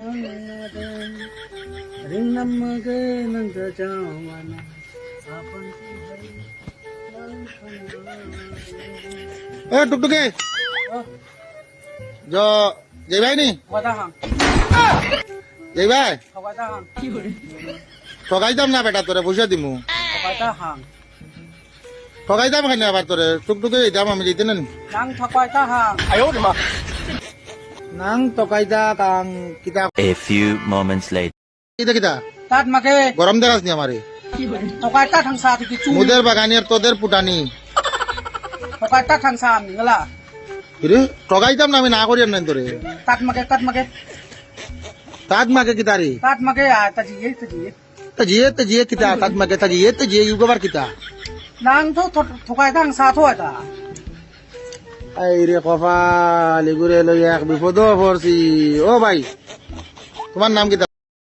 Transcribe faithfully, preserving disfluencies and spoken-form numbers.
এ টুকটুকি, য-, যাইবায় নি? কথা হাং। যাইবায়? কথা হাং। ঠগাইতাম না বেটা তোরে, পয়সা দিমু। কথা হাং। ঠগাইতাম কেনে আবার তোরে? টুকটুকি যাইতাম আমি, যাইতে না নি? নাং ঠকাইতা হাং। নাং ঠকাইতা কাং কিতা? A few moments later. কিতা কিতা? তাত মাকে গরম দেখাস নি আমারে? ঠকাইতা থাংসা তুই কিছু। মুদের বাগানি আর তোদের পুটানি। ঠকাইতা থাংসা আমি গলা। কিরে? ঠগাইতাম না আমি, না করিয়ার নাই তোরে। তাত মাকে, তাত মাকে। তাত মাকে কিতা রে? তাত মাকে, আ, তাজিয়ে, তাজিয়ে। তাজিয়ে, তাজিয়ে কিতা? তাত মাকে, তাজিয়ে, তাজিয়ে, ইউগোবার কিতা? নাং তো থ-, ঠকাইতা থাংসা তো এটা। আই রে কপাল, এগুরে লই এক বিপদ পড়ছি। ও ভাই, তোমার নাম কিতা?